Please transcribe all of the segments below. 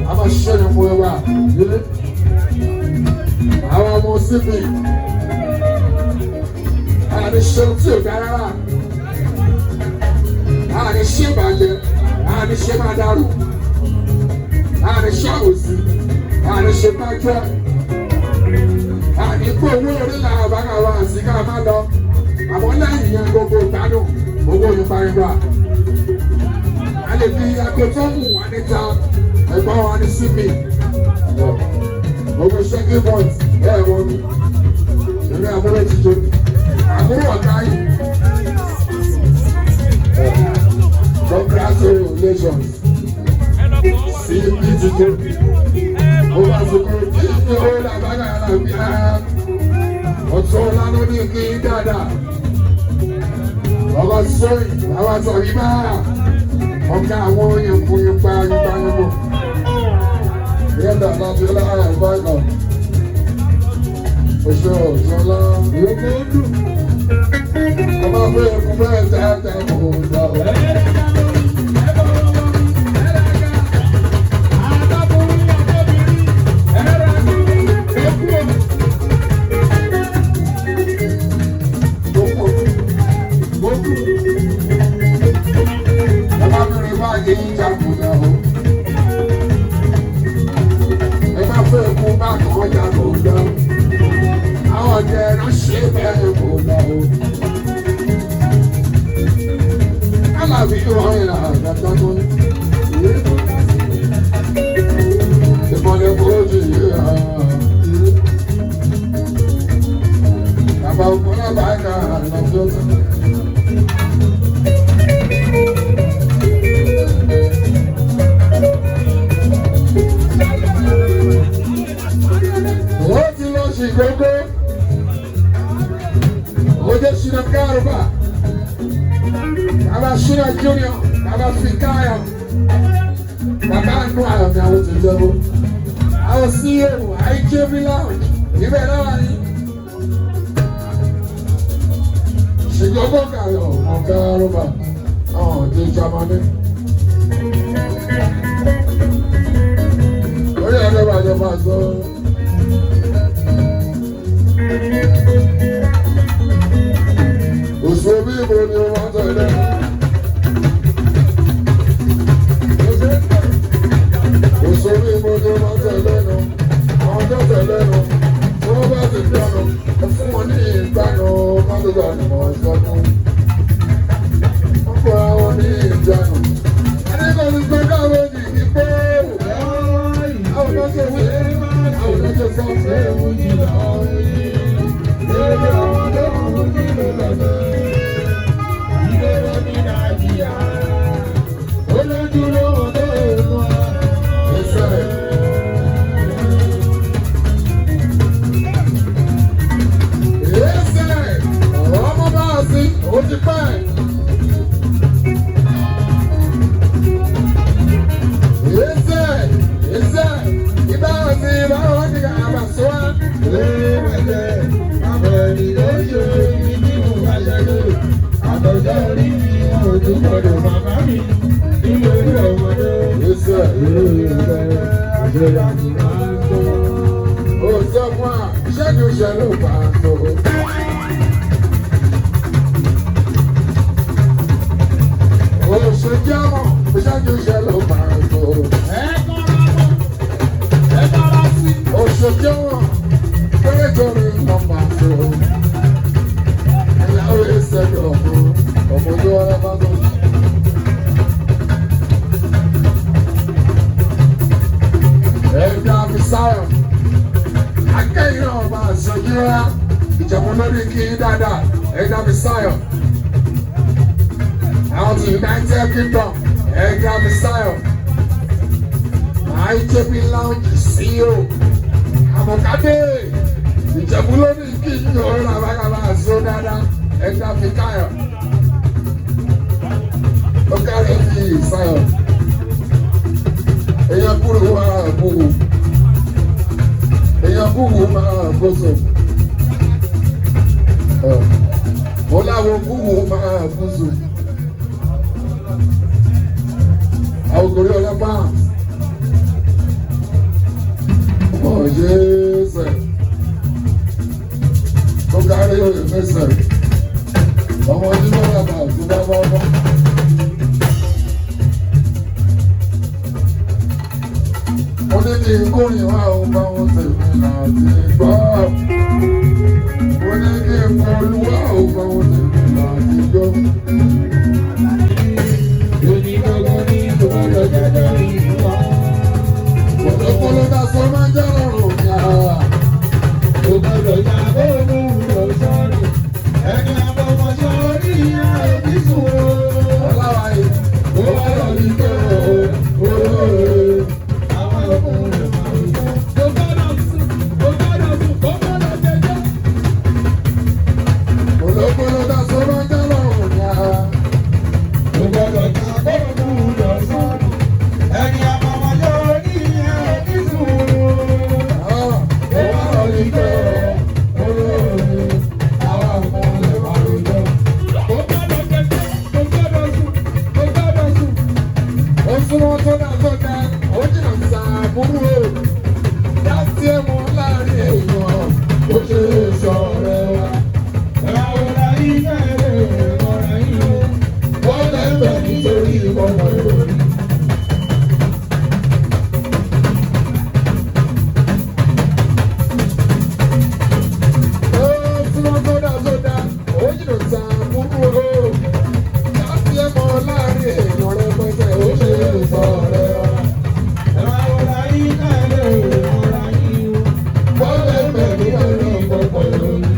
A máa ṣiṣẹ́ yẹn fún ẹ wá. Àwọn ọmọ síbi. Àní ṣe tí ò dára rárá. Àní ṣe ìbàjẹ́. Àní ṣe máa dàrú. Àní ṣe àwòsí. Àní ṣe bájẹ́. Àní kó owó orí làwọn bá wà sí ká má lọ. Àmọ́ lẹ́yìn yẹn gbogbo ìgbádùn owó yípa. A lè fi aago tó mú wa níta ẹ̀gbọ́n wa ní síbi. Gbogbo ṣẹ́gi bọ́ọ̀t ẹ̀ wọ́n mi. Ìrìn àbúrò ti jó. Àbúrò ọ̀gá yìí. Congratulations. CP ti jó. Ó bá ti kú kí ni ó làbágà làbíà. Ọ̀tún ọ̀la ló ní kí dáadáa. Ọba sọ́yìn, àwọn àtàrí máa. Ọ̀gá àwọn yẹnfun yẹnpa yẹnpa yẹnbọ̀. Yẹ́dà láti ọlá àìbáyọ̀. Oṣù ọ̀ṣọ́lá. Ọba fún ẹkún bẹ́ẹ̀ tẹ́tẹ́ kò dà ó. Ẹ má bèrè báyìí ìjà kò dà ó. Ẹ má fẹ́ ẹkún bá kàn jà kò dà ó. Àwọn ọ̀jẹ̀ ránṣẹ́ bẹ́ẹ̀ kò dà ó. Alábí ìwọ̀n ìlà àgbàdo tó ní. Ìmọ̀lẹ̀ bójú yìí hàn. Bàbá ògùn náà bá ń ka àlọ́ tó tún. Ó ti lọ sí gbogbo. Ó jẹ́ Ṣínà Kárùbà. Bàbá Ṣínà Junior, Bàbá Fikayo. Bàbá Àánú Àyọ̀mí àwọn ti jẹ́wọ́. Àwọn CEO IJB Lounge, ibẹ̀ náà ni. Ṣìgbọ́n kàyọ̀ ọmọ Kárùbà, àwọn ti Jamani. Orí ẹ̀rọ ìbàjẹ́ máa sọ. Òṣèlú ibo ni wọ́n tẹ̀lé. Òṣèlú ibo ni wọ́n tẹ̀lé nu. Àwọn tó tẹ̀lé nu. Tí wọ́n bá ti dánu, ẹ fún wọn ní ìgbànu, mọ́tòdà ni wọ́n sọ́nu. Wọ́n fọ́ra wọn ní ìjánu. Adékọ̀ọ́sí gbé káwé ní ìpó. Àwọn tó ṣe wí, àwọn tó ṣe sọ. Ẹsẹ̀ ọmọ bá a sí, ó ti pẹ́. Ẹsẹ̀ ẹsẹ̀ ìbá a sí ìbá wọn ti kà á bá sọ wá. Ẹsẹ̀ ó sọ fún wa, ṣẹ́gun ṣe ló bá a sọ. Oṣù jẹ́mọ̀, ṣẹ́gun ṣe ló bá a sọ. Oṣù jẹ́mọ̀, pẹ́ẹ́jọ́rì ló bá a sọ. Ìyàwó ìṣẹ́gun ọ̀fun, ọ̀fun tó wọ́n bá sọ. Ẹ̀dá fi sáyọ̀. Akẹ́yìn náà máa ṣojú rá. Ìjẹ̀bú lórí kí dáadáa. Ẹ̀dá fi sáyọ̀. Àwọn ti United Kingdom. Ẹ̀dá fi sáyọ̀. IJB Lounge CEO. Àmọ̀kádé. Ìjẹ̀bú lórí kí yóò rà bàkàbà ṣó dáadáa. Ẹ̀dá fi káyọ̀. Ó kárí fi sáyọ̀. Èèyàn kúrò máa búwo. Èèyàn kúrò máa bóso. Mo láwọn kúrò máa bóso. Àwọn Gorí ọlọ́pàá. Ọmọ Yéésẹ̀. Ó kárí òye mẹ́sẹ̀. Ọmọ tí wọ́n bàbá àti bàbá ọmọ. Mo ní kí n kórìn wá òun bá wọn tẹ̀lé láti gbọ́. Mo ní kí n kọ olúwa òun bá wọn tẹ̀lé láti gbọ́. Ọ̀pọ̀lọpọ̀ dá sọ máa ń jẹ́ lọ́rùn ní ara. Ọláwa yìí, ó wá lọ ní pé ó Ọ̀pọ̀lọpọ̀ dá sọ máa ń jẹ́ lọ́rùn ní ara. Ó wá lọ ní pé ó àwọn ọmọ lè máa rojọ́. Ó súnmọ́ tó dá tó dá, ó jìnnà sàbúrò. Láti ẹ̀mú láàrin èèyàn, ó ṣe é sọ̀rọ̀ wa. Wọ́n lẹ́bẹ̀ẹ́ nítorí ọmọ ìròyìn. Ó súnmọ́ tó dá tó dá, ó jìnnà sàbúrò. Láti ẹ̀mú láàrin èèyàn rẹpẹtẹ, ó ṣe é sọ̀rọ̀ wa. Wọ́n lẹ́bẹ̀ẹ́ nítorí ọmọ ìròyìn.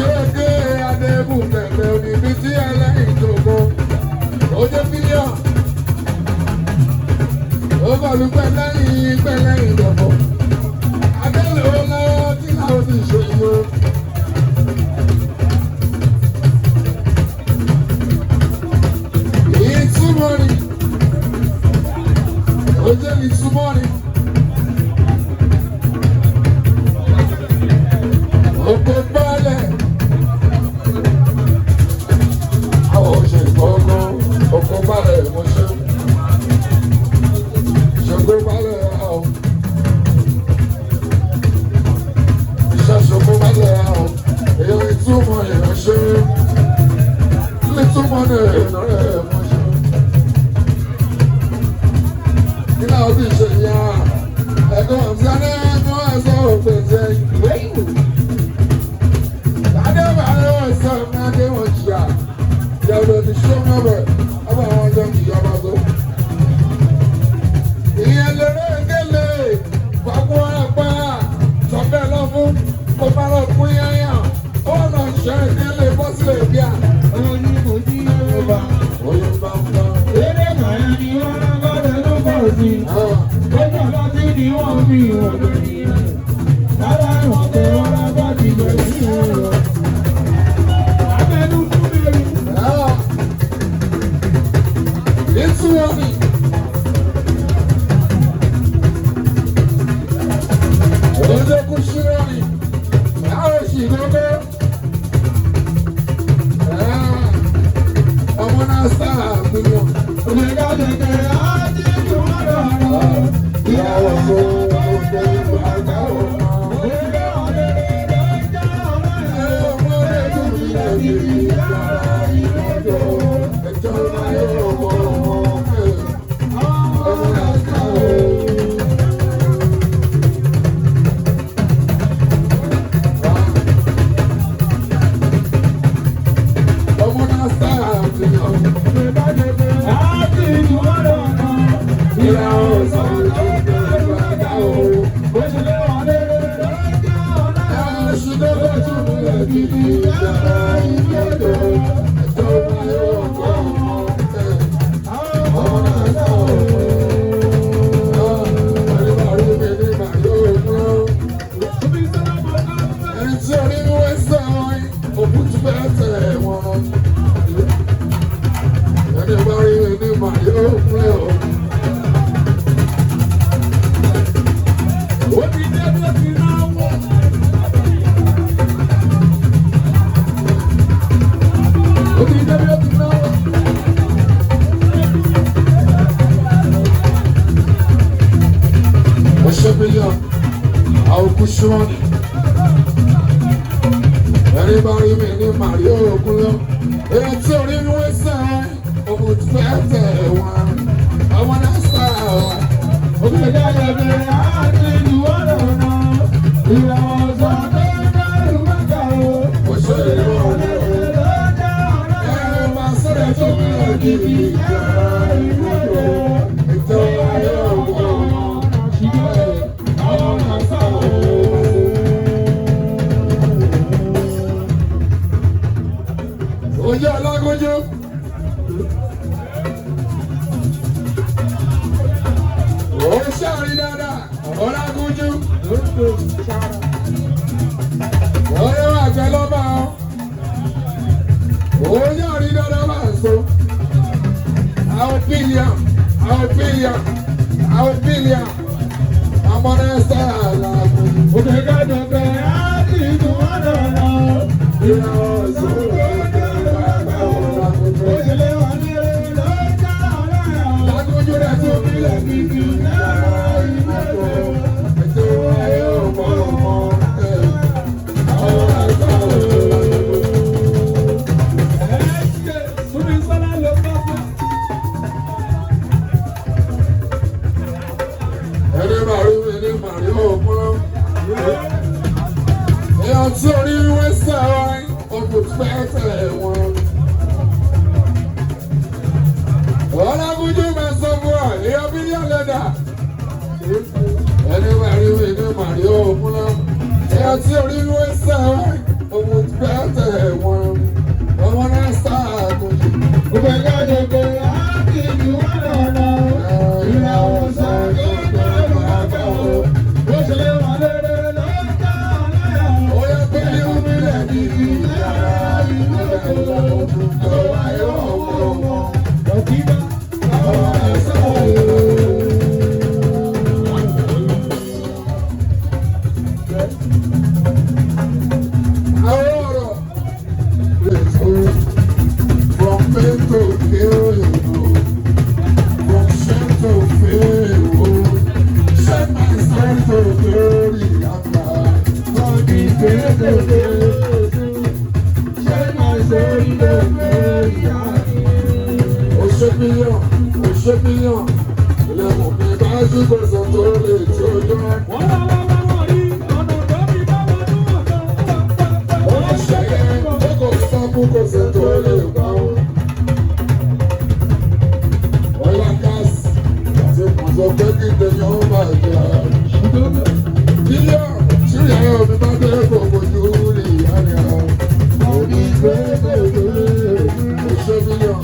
Ṣége Adébù tẹ̀lé oníbi tí ẹlẹ́yìn jòkó. Ó jẹ́ bílíọ̀n. Ó bọ̀lú pẹ́lẹ́yìn pẹ́lẹ́yìn dọ̀bọ̀. Adélò lọ́wọ́ tí làwọn ti ṣe yìí o. Ìtumọ̀ ni. Ó jẹ́ ìtumọ̀ ni. Oko balẹ̀. Àwọn òṣèlú gbọ́ngàn oko balẹ̀ mo ṣe. Ṣògo balẹ̀ àwọn. Iṣẹ́ ṣògo balẹ̀ àwọn. Èèyàn ìtumọ̀ ìránṣẹ́. Ìtumọ̀ ní ìrànlẹ́ mo ṣe. Kí náà ó ti ṣe ìyá? Ẹ̀kọ́ ọ̀sán ẹ̀kọ́ ẹ̀sọ́ òfin ṣe ìwé ìwò. Ìyẹn lórí gẹ́lẹ́ fagún apá sọ́bẹ̀ lọ fún kó má lọ kún yányà ó lọ ṣe gẹ́lẹ́ bọ́sílẹ̀ bíà. Ọba oyún bá ń bá. Eré màá ni wọ́n gbọ́dọ̀ ló pọ̀ sí. Lọ́jọ́ láti ni wọ́n fi wọ́n lórí rẹ̀. Lára ìwọ̀n tẹ wọ́n bá ti bẹ̀rẹ̀ sí ẹ̀rọ. Abẹ́nú fún mi rí. Ìtumọ̀ mi. Ojoku ṣúrọ́ọ̀nì, láwọn oṣù gbogbo. Ọmọ náà sáà gbìyànjú. Òṣèlú tẹ̀tẹ̀rẹ̀ á ti dùn wọ́n lọ́rọ̀. Ìyàwó tó ń gbé ìgbà ọmọ. Eré ọ̀lẹ́rẹ̀ ló ń já ọ̀rẹ́. Ọmọ rẹ̀ tún ní ẹbí ìyára ìlọ́jọ́. Ẹjọ́ máa yọ ọmọ ọmọ. Ọmọ náà sáà o. Ọmọ náà sáà gbìyànjú. Òṣèlú tẹ̀tẹ̀rẹ̀ á ti dùn wọ́n lọ́rọ̀. Ìyàwó sọ̀rọ̀ lọ́jọ́ ìgbà o. Òṣèlú ọ̀lẹ́rẹ̀ ló ń já ọ̀rẹ́. Ó ti dé bí ó ti náà wọ̀. Ó ti dé bí ó ti náà wọ̀. Ọṣẹ́ bílíọ̀n, àwòkú ṣúwọ́nì. Ẹni bá rí mi ní Màríà ògùn lọ. Èyí tí orí mi wé sàn, ọmọ tí fẹ́ tẹ̀ wọ́n. Ọmọ náà sà wọ́n. Òṣèlú tẹ̀tẹ̀rẹ̀ á ti dùn wọ́n lọ́rọ̀. Ìràwọ̀ sọ pé dárú mẹ́ta o. Ọṣẹ́ ìwọ̀n ẹ̀rọ máa sọ̀rọ̀ tó bí ògiri ìjọba ìlú ètò ayé ògùn. Ọmọ náà sà wọ́n. Oyè Ọlágójú. Ó ṣàrí dáadáa, Ọlágójú. Oyè àgbẹ̀ lọ́ba ọ́. Oyè àrí dáadáa máa ń so. Àwọn bílíọ̀n, àwọn bílíọ̀n, àwọn bílíọ̀n. Ọmọ náà sára àlàkùn. Ìràwọ̀ sọ̀rọ̀ Lágójú rẹ̀ tó bílẹ̀ bíbí lára ìmọ̀tò. Ètò ayé ọmọ ọmọ ẹ̀. Àwọn àgbà òṣèlú. Ẹni màrí mi ní màrí òkúrọ́. Èèyàn tí orí wé sẹ́wọ̀n, òkú fẹ́ tẹ̀ wọ́n. Ọlágúnjú máa sọ fún ọ, èèyàn bílíọ̀nù lẹ́dà. Ẹni màrí mi ní màrí òkúrọ́. Èèyàn tí orí wé sẹ́wọ̀n, Òun ti bẹ́ẹ̀ tẹ̀ wọ́n. Ọmọ náà sáà tó jù. Ó yẹ kó ní omi lẹ̀ ní yàrá ìlú tó wáyé ọ̀pọ̀ wọn. Àwọn ọ̀rọ̀ from pain to pain, from shame to fame, shame my soul to glory, àgbà. Oṣèbíyàn, oṣèbíyàn, ilẹ̀kùn mi bá ṣùgbọ́n tó lè tí ó yọ. Oṣèyẹ, ó kò sọ́kù kò sí tó lè pa ó. Ọlá gáàsì àti pàṣẹ pé kí tèmi ó máa jẹ. Bílíọ̀nù tí ìyá mi bá dé gbogbo jù ní ìyá ni a. Oṣèbíyàn.